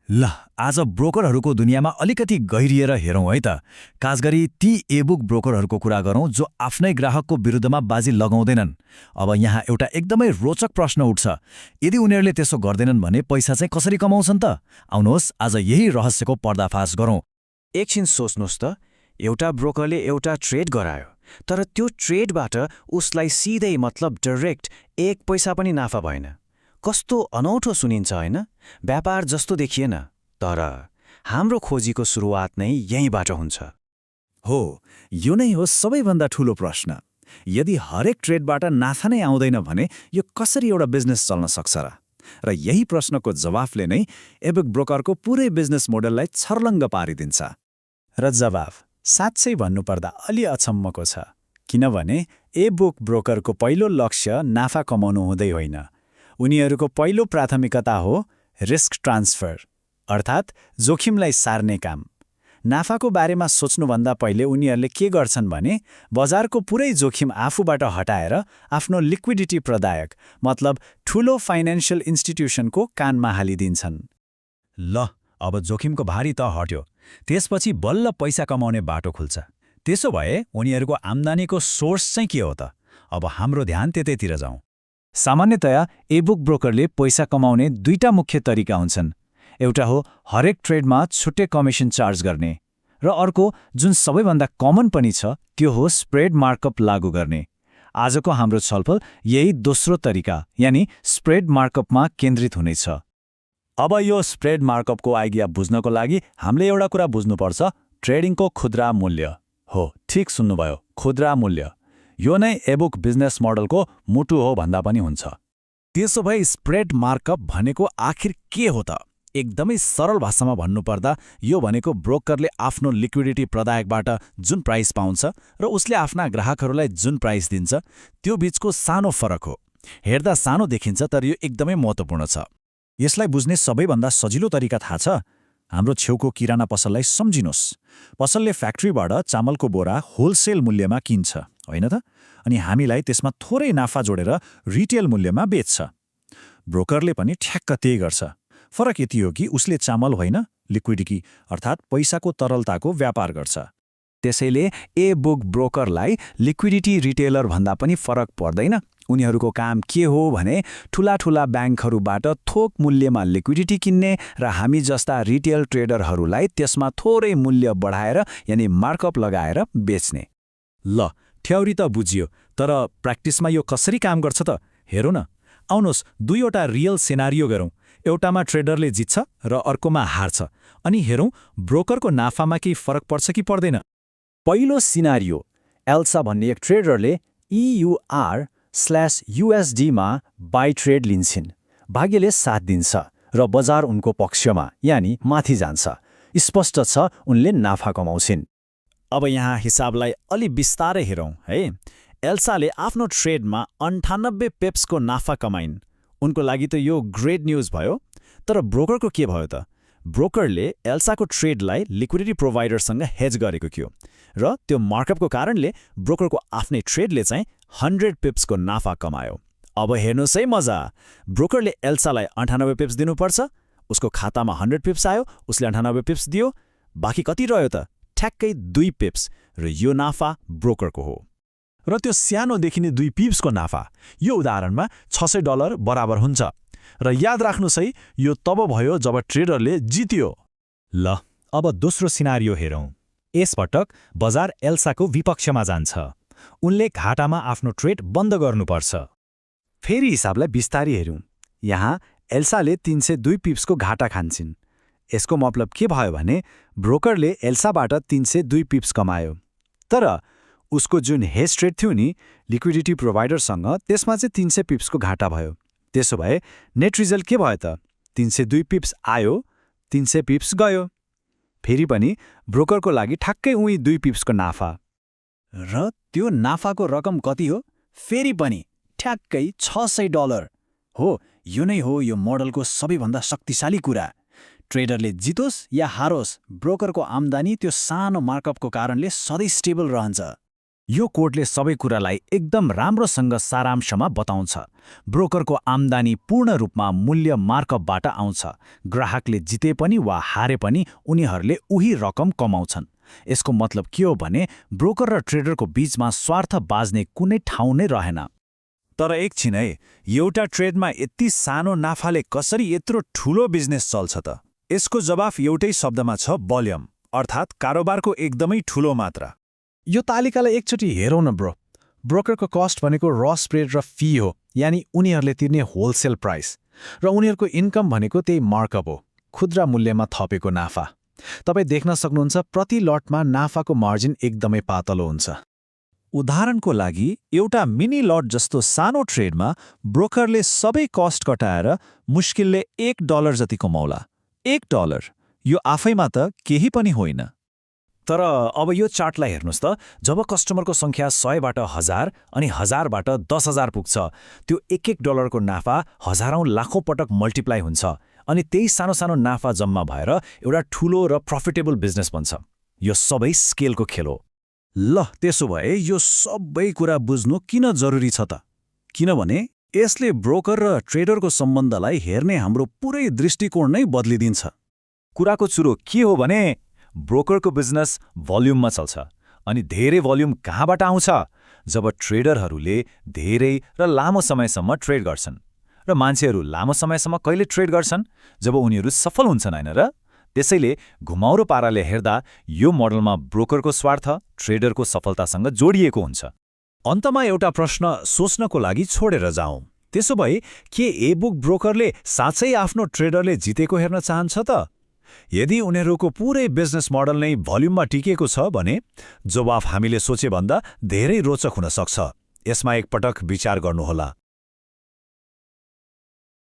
ल आज ब्रोकरहरूको दुनियाँमा अलिकति गहिरिएर हेरौँ है त। खास गरी ती एबुक ब्रोकरहरूको कुरा गरौँ जो आफ्नै ग्राहकको विरुद्धमा बाजी लगाउँदैनन्। अब यहाँ एउटा एकदमै रोचक प्रश्न उठ्छ, यदि उनीहरूले त्यसो गर्दैनन् भने पैसा चाहिँ कसरी कमाउँछन् त? आउनुहोस् आज यही रहस्यको पर्दाफास गरौँ। एकछिन सोच्नुहोस् त, एउटा ब्रोकरले एउटा ट्रेड गरायो, तर त्यो ट्रेडबाट उसलाई सिधै मतलब डाइरेक्ट एक पैसा पनि नाफा भएन। कस्तो अनौठो सुनिन्छ हैन? व्यापार जस्तो देखिएन, तर हाम्रो खोजीको सुरुवात नै यहीँबाट हुन्छ। हो, यो नै हो सबैभन्दा ठूलो प्रश्न। यदि हरेक ट्रेडबाट नाफा नै आउँदैन भने यो कसरी एउटा बिजनेस चल्न सक्छ र? र यही प्रश्नको जवाफले नै एबुक ब्रोकरको पुरै बिजनेस मोडललाई छर्लङ्ग पारिदिन्छ। र जवाफ साँच्चै भन्नुपर्दा अलि अचम्मको छ, किनभने एबुक ब्रोकरको पहिलो लक्ष्य नाफा कमाउनु हुँदै होइन। उनीहरूको पहिलो प्राथमिकता हो रिस्क ट्रान्सफर, अर्थात् जोखिमलाई सार्ने काम। नाफाको बारेमा सोच्नुभन्दा पहिले उनीहरूले के गर्छन् भने बजारको पुरै जोखिम आफूबाट हटाएर आफ्नो लिक्विडिटी प्रदायक मतलब ठूलो फाइनेन्शियल इन्स्टिट्युसनको कानमा हालिदिन्छन्। ल अब जोखिमको भारी त हट्यो, त्यसपछि बल्ल पैसा कमाउने बाटो खुल्छ। त्यसो भए उनीहरूको आम्दानीको सोर्स चाहिँ के हो त? अब हाम्रो ध्यान त्यतैतिर जाउँ। सामान्यतया एबुक ब्रोकरले पैसा कमाउने दुईटा मुख्य तरिका हुन्छन्। एउटा हो हरेक ट्रेडमा छुट्टै कमिसन चार्ज गर्ने, र अर्को जुन सबैभन्दा कमन पनि छ त्यो हो स्प्रेड मार्कअप लागू गर्ने। आजको हाम्रो छलफल यही दोस्रो तरिका यानि स्प्रेड मार्कअपमा केन्द्रित हुनेछ। अब यो स्प्रेड मार्कअपको आइडिया बुझ्नको लागि हामीले एउटा कुरा बुझ्नुपर्छ, ट्रेडिङको खुद्रा मूल्य। हो, ठिक सुन्नुभयो, खुद्रा मूल्य। यो नै एबुक बिजनेस मोडलको मुटु हो भन्दा पनि हुन्छ। त्यसो भए स्प्रेड मार्कअप भनेको आखिर के हो त? एकदमै सरल भाषामा भन्नुपर्दा यो भनेको ब्रोकरले आफ्नो लिक्विडिटी प्रदायकबाट जुन प्राइस पाउँछ र उसले आफ्ना ग्राहकहरूलाई जुन प्राइस दिन्छ त्यो बीचको सानो फरक हो। हेर्दा सानो देखिन्छ, तर यो एकदमै महत्त्वपूर्ण छ। यसलाई बुझ्ने सबैभन्दा सजिलो तरिका थाहा छ? हाम्रो छेउको किराना पसललाई सम्झिनुहोस्। पसलले फ्याक्ट्रीबाट चामलको बोरा होलसेल मूल्यमा किन्छ, होइन त? अनि हामीलाई त्यसमा थोरै नाफा जोडेर रिटेल मूल्यमा बेच्छ। ब्रोकरले पनि ठ्याक्क त्यही गर्छ। फरक यति हो कि उसले चामल होइन, लिक्विडिटी अर्थात् पैसाको तरलताको व्यापार गर्छ। त्यसैले एबुक ब्रोकरलाई लिक्विडिटी रिटेलर भन्दा पनि फरक पर्दैन। उनीहरूको काम के हो भने ठूला ब्याङ्कहरूबाट थोक मूल्यमा लिक्विडिटी किन्ने र हामी जस्ता रिटेल ट्रेडरहरूलाई त्यसमा थोरै मूल्य बढाएर यानि मार्कअप लगाएर बेच्ने। ल, थ्योरी त बुझियो, तर प्र्याक्टिसमा यो कसरी काम गर्छ त? हेरौँ न। आउनुहोस् दुईवटा रियल सिनारियो गरौँ। एउटामा ट्रेडरले जित्छ र अर्कोमा हार्छ, अनि हेरौँ ब्रोकरको नाफामा केही फरक पर्छ कि पर्दैन। पहिलो सिनारियो, एल्सा भन्ने एक ट्रेडरले EUR/USD मा बाई ट्रेड लिन्छन्। भाग्यले साथ दिन्छ र बजार उनको पक्षमा यानि माथि जान्छ। स्पष्ट छ उनले नाफा कमाउँछिन्। अब यहाँ हिसाबलाई अलि बिस्तारै हेरौँ है। एल्साले आफ्नो ट्रेडमा 98 पिप्सको नाफा कमाइन्। उनको लागि त यो ग्रेट न्युज भयो। तर ब्रोकरको के भयो त? ब्रोकरले एल्साको ट्रेडलाई लिक्विडिटी प्रोभाइडरसँग हेज गरेको थियो र त्यो मार्कअपको कारणले ब्रोकरको आफ्नै ट्रेडले चाहिँ 100 पिप्सको नाफा कमायो। अब हेर्नुहोस् है मजा, ब्रोकरले एल्सालाई 98 पिप्स दिनुपर्छ, उसको खातामा 100 पिप्स आयो, उसले 98 पिप्स दियो, बाँकी कति रह्यो त? ठ्याक्कै 2 पिप्स, र यो नाफा ब्रोकरको हो। र त्यो सानो देखिने 2 पिप्सको नाफा यो उदाहरणमा $600 बराबर हुन्छ। र याद राख्नुहोस् है, यो तब भयो जब ट्रेडरले जित्यो। ल अब दोस्रो सिनारियो हेरौँ। यसपटक बजार एल्साको विपक्षमा जान्छ। उनले घाटामा आफ्नो ट्रेड बन्द गर्नुपर्छ। फेरि हिसाबलाई बिस्तारै हेरौँ। यहाँ एल्साले 302 पिप्सको घाटा खान्छन्। यसको मतलब के भयो भने ब्रोकरले एल्साबाट 302 पिप्स कमायो, तर उसको जुन हेज ट्रेड थियो नि लिक्विडिटी प्रोभाइडरसँग, त्यसमा चाहिँ 300 पिप्सको घाटा भयो। त्यसो भए नेट रिजल्ट के भयो त? 302 पिप्स आयो, 300 पिप्स गयो। फेरि पनि ब्रोकरको लागि ठ्याक्कै उही 2 पिप्सको नाफा। र त्यो नाफाको रकम कति हो? फेरि पनि ठ्याक्कै $600 हो। यो नै हो यो मोडलको सबैभन्दा शक्तिशाली कुरा। ट्रेडरले जितोस् या हारोस्, ब्रोकरको आम्दानी त्यो सानो मार्कअपको कारणले सधैँ स्टेबल रहन्छ। यो कोडले सबै कुरालाई एकदम राम्रोसँग सारांशमा बताउँछ। ब्रोकरको आम्दानी पूर्ण रूपमा मूल्य मार्कअपबाट आउँछ। ग्राहकले जिते पनि वा हारे पनि उनीहरूले उही रकम कमाउँछन्। यसको मतलब के हो भने ब्रोकर र ट्रेडरको बीचमा स्वार्थ बाज्ने कुनै ठाउँ नै रहेन। तर एकछिन है, एउटा ट्रेडमा यति सानो नाफाले कसरी यत्रो ठूलो बिजनेस चल्छ त? यसको जवाफ एउटै शब्दमा छ, भोल्युम, अर्थात् कारोबारको एकदमै ठूलो मात्रा। यो तालिकालाई एकचोटि हेरौँ न ब्रो। ब्रोकरको कस्ट भनेको र स्प्रेड र फी हो, यानि उनीहरूले तिर्ने होलसेल प्राइस, र उनीहरूको इन्कम भनेको त्यही मार्कअप हो, खुद्रा मूल्यमा थपेको नाफा। तपाईँ देख्न सक्नुहुन्छ प्रति लटमा नाफाको मार्जिन एकदमै पातलो हुन्छ। उदाहरणको लागि एउटा मिनी लट जस्तो सानो ट्रेडमा ब्रोकरले सबै कस्ट कटाएर मुस्किलले $1 जति कमाउला। $1, यो आफैमा त केही पनि होइन। तर अब यो चार्टलाई हेर्नुहोस् त, जब कस्टमरको सङ्ख्या 100बाट 1000 अनि 1000बाट 10,000 पुग्छ, त्यो $1 को नाफा हजारौं लाखौं पटक मल्टिप्लाई हुन्छ, अनि त्यही सानो सानो नाफा जम्मा भएर एउटा ठूलो र प्रफिटेबल बिजनेस बन्छ। यो सबै स्केलको खेल हो। ल, त्यसो भए यो सबै कुरा बुझ्नु किन जरुरी छ त? किनभने यसले ब्रोकर र ट्रेडरको सम्बन्धलाई हेर्ने हाम्रो पुरै दृष्टिकोण नै बदलिदिन्छ। कुराको चुरो के हो भने ब्रोकरको बिजनेस भोल्युममा चल्छ, अनि धेरै भोल्युम कहाँबाट आउँछ? जब ट्रेडरहरूले धेरै र लामो समयसम्म ट्रेड गर्छन्। र मान्छेहरू लामो समयसम्म कहिले ट्रेड गर्छन्? जब उनीहरू सफल हुन्छन्, हैन र? त्यसैले घुमाउरो पाराले हेर्दा यो मोडलमा ब्रोकरको स्वार्थ ट्रेडरको सफलतासँग जोडिएको हुन्छ। अन्तमा एउटा प्रश्न सोच्नको लागि छोडेर जाउँ। त्यसो भए के ए-बुक ब्रोकरले साँच्चै आफ्नो ट्रेडरले जितेको हेर्न चाहन्छ त? यदि उनीहरूको पुरै बिजनेस मोडल नै भोल्युममा टिकेको छ भने जवाफ हामीले सोचेभन्दा धेरै रोचक हुन सक्छ। यसमा एकपटक विचार गर्नुहोला।